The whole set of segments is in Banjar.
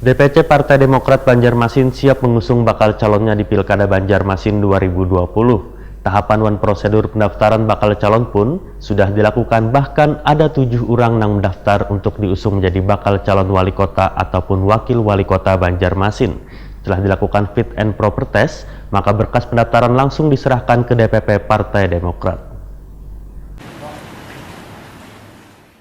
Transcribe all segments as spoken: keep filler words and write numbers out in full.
D P C Partai Demokrat Banjarmasin siap mengusung bakal calonnya di Pilkada Banjarmasin dua ribu dua puluh. Tahapan wan prosedur pendaftaran bakal calon pun sudah dilakukan, bahkan ada tujuh orang yang mendaftar untuk diusung menjadi bakal calon wali kota ataupun wakil wali kota Banjarmasin. Setelah dilakukan fit and proper test, maka berkas pendaftaran langsung diserahkan ke D P P Partai Demokrat.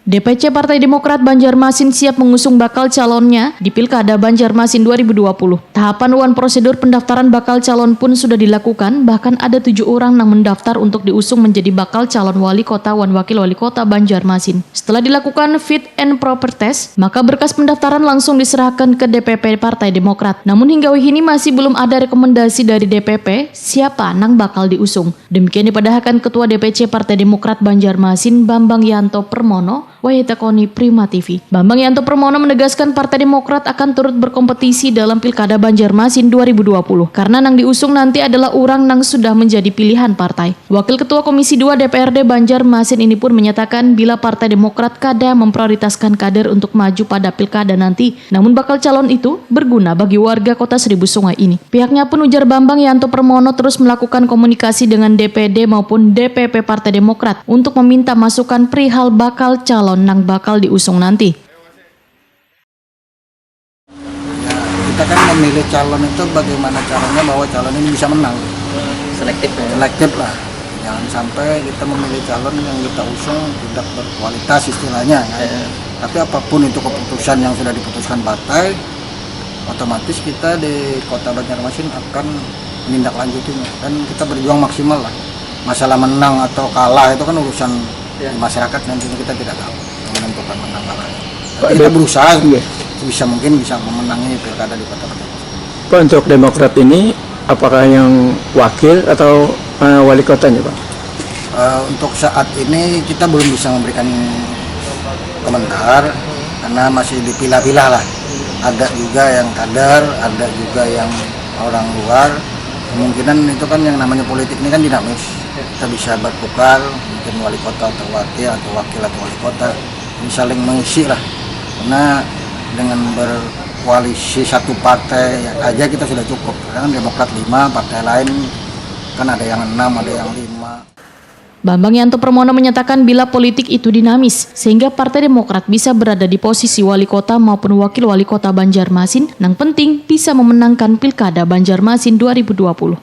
D P C Partai Demokrat Banjarmasin siap mengusung bakal calonnya di Pilkada Banjarmasin dua ribu dua puluh. Tahapan wan prosedur pendaftaran bakal calon pun sudah dilakukan, bahkan ada tujuh orang yang mendaftar untuk diusung menjadi bakal calon wali kota wan wakil wali kota Banjarmasin. Setelah dilakukan fit and proper test, maka berkas pendaftaran langsung diserahkan ke D P P Partai Demokrat. Namun hingga wihini masih belum ada rekomendasi dari D P P siapa nang bakal diusung. Demikian dipadahakan Ketua D P C Partai Demokrat Banjarmasin Bambang Yanto Permono wayah ditakoni Prima T V. Bambang Yanto Permono menegaskan Partai Demokrat akan turut berkompetisi dalam Pilkada Banjarmasin dua ribu dua puluh karena nang diusung nanti adalah urang nang sudah menjadi pilihan partai. Wakil Ketua Komisi dua D P R D Banjarmasin ini pun menyatakan bila Partai Demokrat kada memprioritaskan kader untuk maju pada Pilkada nanti, namun bakal calon itu berguna bagi warga Kota Seribu Sungai ini. Pihaknya pun ujar Bambang Yanto Permono terus melakukan komunikasi dengan D P D maupun D P P Partai Demokrat untuk meminta masukan perihal bakal calon nang bakal diusung nanti. Ya, kita kan memilih calon itu bagaimana caranya bahwa calon ini bisa menang. Selektif ya. Selektif lah. Jangan sampai kita memilih calon yang kita usung tidak berkualitas istilahnya. Kan? Ya. Tapi apapun itu keputusan yang sudah diputuskan partai, otomatis kita di Kota Banjarmasin akan menindaklanjutinya dan kita berjuang maksimal lah. Masalah menang atau kalah itu kan urusan Ya. di masyarakat, nantinya kita tidak tahu menentukan menang kalah. Pak, Tapi kita dari- berusaha Iya. bisa mungkin bisa memenangi pilkada di Kota Banjarmasin. Pak, untuk Demokrat ini apakah yang wakil atau eh, wali kotanya, Pak? Eh, untuk saat ini kita belum bisa memberikan komentar karena masih dipilah-pilah lah. Ada juga yang kader, ada juga yang orang luar. Kemungkinan itu kan yang namanya politik ini kan dinamis. Kita bisa bertukar, mungkin wali kota atau wakil atau wakil atau wali kota. Ini saling mengisi lah. Karena dengan berkoalisi satu partai aja kita sudah cukup. Karena kan Demokrat lima, partai lain kan ada yang enam, ada yang lima. Bambang Yanto Permono menyatakan bila politik itu dinamis, sehingga Partai Demokrat bisa berada di posisi wali kota maupun wakil wali kota Banjarmasin, nang penting bisa memenangkan Pilkada Banjarmasin dua ribu dua puluh.